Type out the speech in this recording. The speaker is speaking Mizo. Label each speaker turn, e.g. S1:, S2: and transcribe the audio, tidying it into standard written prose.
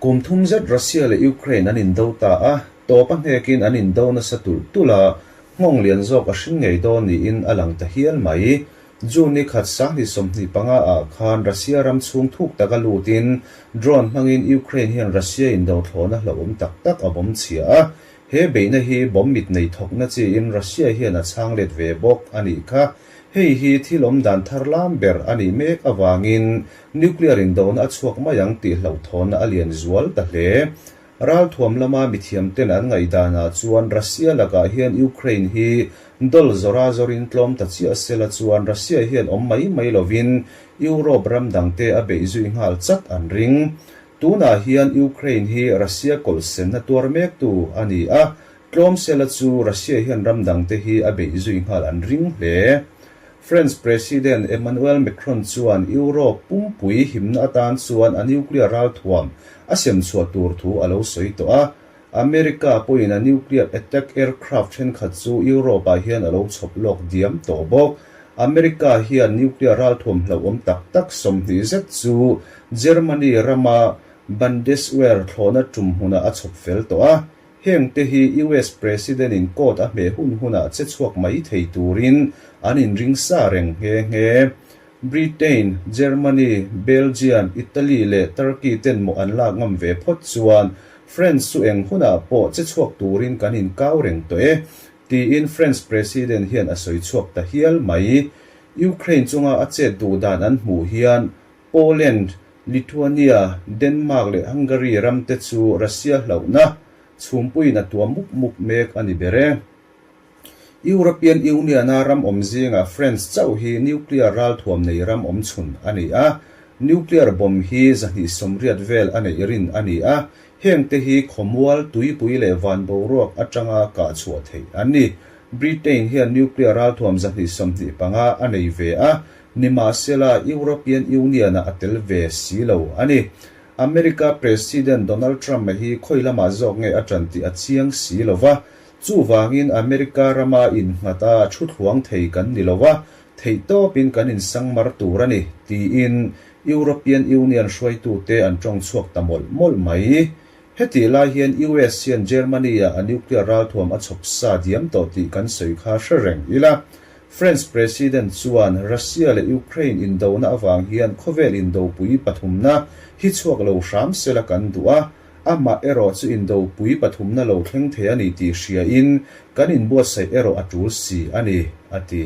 S1: Kum thum zet Russia leh Ukraine an indo ta a, tawp a hnekin an indo nasa tulh tulh a, nghawng lian zawk a hring ngei dawn niin a lang ta hial mai. June ni khat 2025 ah khan Russia ram chhung thuk taka lutin drone hmangin Ukraine hian Russia indo thlawhna hlauhawm tak tak a bawm chhia a, he beihna hi bomb mit nei thawkna chiin Russia hian a chhang let ve bawk a nih kha. Hei hi thil awm dan thar lam ber a nih mek avangin Nuclear indona a chhuak mai ang tih hlauhthawnna a lian zual ta hle. Ralthuam lama mithiamten an ngaihdanah chuan Russia lakah hian Ukraine hi dol zawra zawrin tlawm ta chiah sela chuan Russia hian awm mai mai lovin Europe ram dangte a beih zui nghal chat an ring. Tunah hian Ukraine hi Russia kawlhsenna tuar mektu a ni a, tlawm sela chu Russia hian ram dangte hi a beih zui nghal an ring hle. French President Emmanuel Macron chuan Europe pumpui himna atan chuan a nuclear ralthuam a sem chhuah tur thu a lo sawi tawh a. America pawhin a nuclear attack aircraft thenkhat chu Europe-ah hian a lo chhawp lawk diam tawh bawk. America hian nuclear ralthuam hlauhawm tak tak 20 zet chu Germany rama Bundeswehr thlawhna tum hmunah a chhawp fel tawh a. Heng te hi US President in court a hmeh hun hunah che chhuak mai thei turin an inring sa reng nghe nghe. Britain, Germany, Belgium, Italy leh Turkey ten mawh an lak ngam ve phawt chuan France chu eng hunah pawh che chhuak turin kan inkau reng tawh e, tiin France President hian a sawi chhuak ta hial mai. Ukraine chunga a chet duh dan an hmuh hian Poland, Lithuania, Denmark leh Hungary ramte chu Russia hlauhna chhumpuiin a tuam mup mup mek a ni ber e. European Union-a ram awm zingah France chauh hi nuclear ralthuam nei ram awm chhun a ni a. Nuclear bomb hi 280 vel a neih rin a ni a, hengte hi khawmual, tuipui leh van boruak atanga kah chhuah theih an ni. Britain hian nuclear ralthuam 225 a nei ve a, Nimahsela, European Union-ah a tel ve si lo a ni. America President Donald Trump-a hi khawi lamah zawk nge a ṭan tih a chiang si lo va, chuvangin America rama innghat a thu thluang thei kan ni lo va, theihtawpin kan insangmar tur a ni, tiin European Union hruaitute an ṭawng chhuak ta mawlh mawlh mai. Hetih lai hian US hian Germany-ah a nuclear ralthuam a chhawp sa diam tawh tih kan sawi kha hre reng ila. French President chuan Russia leh Ukraine indona avang hian khawvel indopui pathumna hi chhuak lo hram sela kan duh a, amah erawh chu indopui pathumna lo thleng thei a ni tih hriain kan inbuatsaih erawh a tul si a ni, a ti.